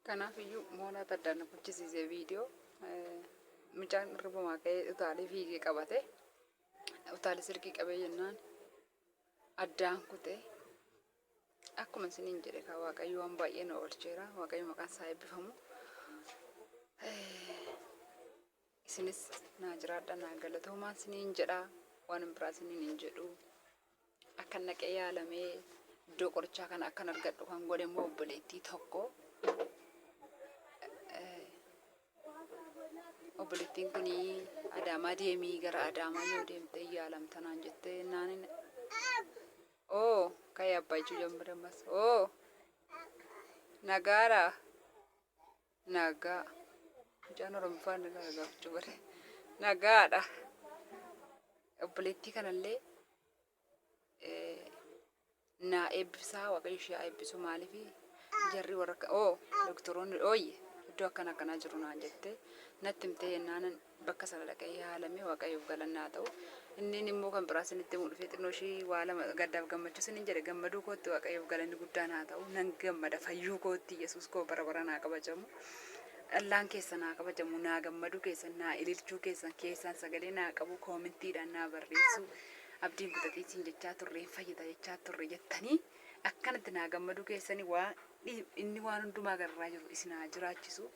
Kanaaf iyyuu moonaatti addaan na kuchisiise viidiyoo. Mucaan irribumaa ka'ee utaalee fiigee qabate. Utaalee silkii qabee jennaan addaan kute. Akkuma isiniin jedhe kaa Waaqayyo waan baay'ee nu oolcheera. Waaqayyo maqaan isaa eebbifamu. Isinis naa jiraadha naa galatoomaa isiniin jedha. Waan biraa isiniin hin jedhu. Akkan dhaqee yaalamee iddoo qorichaa kana akkan argadhu kan godhe immoo obboleettii tokko. Obboleettiin kun Adaamaa deemii gara Adaamaa yoo deemte yaalamta naan jettee naan oo ka'ee abbaa jechuu jammare ammas oo nagaadha nagaa mucaan Oromoffaan nagaa gaafachuu bare nagaadha obboleettii kanallee naa eebbisaa waaqayyo ishee haa eebbisu maaliif jarri warra akka oo doktoroonni dhooyye iddoo akkana akkanaa jiru naan jette natti himtee jennaanan bakka sana dhaqee yaalame waaqayyoof galannaa ta'u inni immoo kan biraa isinitti himuu dhufee xinnoo ishii waa lama gaddaaf gammachuu isinin jedhe gammaduu kootti waaqayyoof galanni guddaan haa ta'u nan gammada fayyuu kootti yesuus koo bara bara naa kabajamu dhallaan keessan haa kabajamu naa gammaduu keessan naa ililchuu keessan keessaan sagalee naa qabu koomintiidhaan naa barreessuu Abdiin kutatiin siin jechaa turre hin fayyita jechaa turre jettanii akkanatti naa gammaduu keessanii waa inni waan hundumaa gararraa jiru isin haa jiraachisu.